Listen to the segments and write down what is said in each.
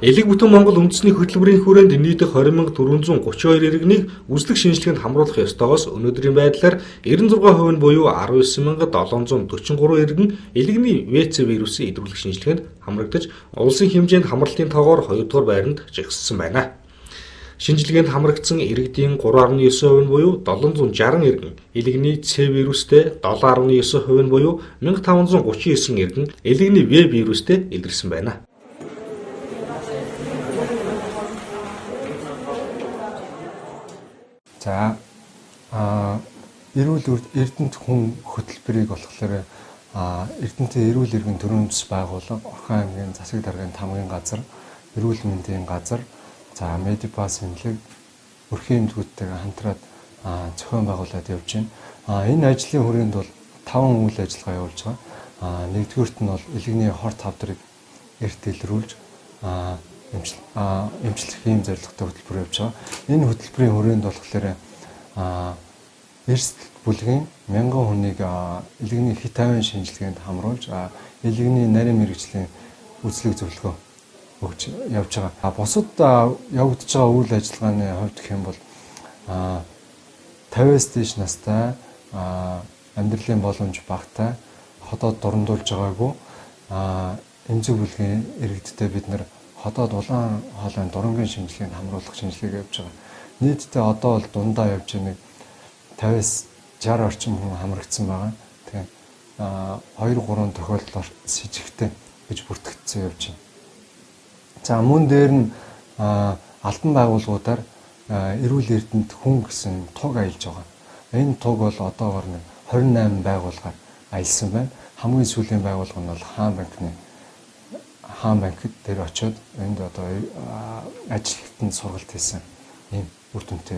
Элэг бүтэн Монгол үндэсний хөтөлбөрийн хүрээнд нийт 20,432 иргэнийг үзлэг шинжилгээнд хамруулах ёстойгоос өнөөдрийн байдлаар 96% нь буюу 19,743 иргэн элэгний ВЦ вирусын идэвхлэх шинжилгээнд хамрагдаж, улсын хэмжээнд хамралтын тоогоор 2 дугаар байранд жигссэн байна. Шинжилгээнд хамрагдсан иргэдийн 3.9% нь буюу 760 иргэн элэгний С вирустэй, 7.9% нь буюу 1539 иргэн элэгний В вирустэй илэрсэн байна. За эрүүл Эрдэнэт хүн хөтөлбөрийг болохоор Эрдэнэтийн эрүүл иргэн төрийн үндэс байгууллага, Орхон аймгийн засаг даргын тамгын газар, эрүүл мэндийн газар, за Медипас эмнэлэг, өрхийн эмнэлгүүдтэйгээ хамтраад зохион байгуулад явж байна. Энэ ажлын хүрээнд бол 5 үйл ажиллагаа явуулж байгаа. Нэгдүгээрт нь бол элэгний хор тавдрыг эрт илрүүлж эмчлэх ийм зорилготой хөтөлбөр явж байгаа. Энэ хөтөлбөрийн хүрээнд болохоор эрс бүлгийн 1000 хүнийг элэгний хит авийн шинжилгээнд хамруулж, элэгний нарийн мэргэжлийн үзлэг зөвлөгөө өгч явж байгаа. Бусад явагдаж байгаа үйл ажиллагааны хувьд гэх юм бол 50-аас дээш настай, амьдралын боломж багатай, ходоод дурандуулж байгаагүй эмзэг бүлгийн иргэдтэй бид нар ходоод улаан хоолойн дурангийн шинжилгээнд хамруулах шинжилгээг явж байгаа. Нийтдээ одоо бол дундаа явж нэг 50-аас 60 орчим хүн хамрагдсан байгаа. Тэгэхээр 2 3 тохиолдолд сэжигтэй гэж бүртгэгдсэн явж байна. За мөн дээр нь албан байгууллагуудаар эрүүл эрдэнэт хүн гэсэн туг аялж байгаа. Энэ туг бол одоогор нэг 28 байгууллагаар аялсан байна. Хамгийн сүүлийн байгууллага нь бол Хаан банкд дээр очиод энд одоо ажилтнанд сургалт хийсэн ийм үр дүнтэй.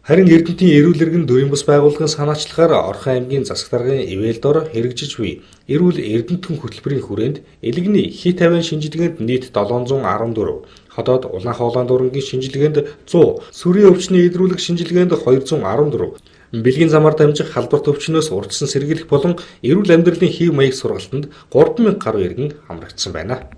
Харин Эрдэнэтийн эрүүл иргэн төрийн бас байгууллагын санаачлахаар Орхон аймгийн засаг даргын ивэл дор хэрэгжиж буй эрүүл Эрдэнэт хүн хөтөлбөрийн хүрээнд элэгний хит авийн шинжилгээнд нийт 714, ходоод улаан хоолойн дурангийн шинжилгээнд 100, сүрийн өвчний идрүүлэг шинжилгээнд 214, бэлгийн замаар дамжих халдварт өвчнөөс урьдчилан сэргийлэх болон эрүүл амьдралын хэв маяг сургалтанд 3000 гаруй иргэн хамрагдсан байна.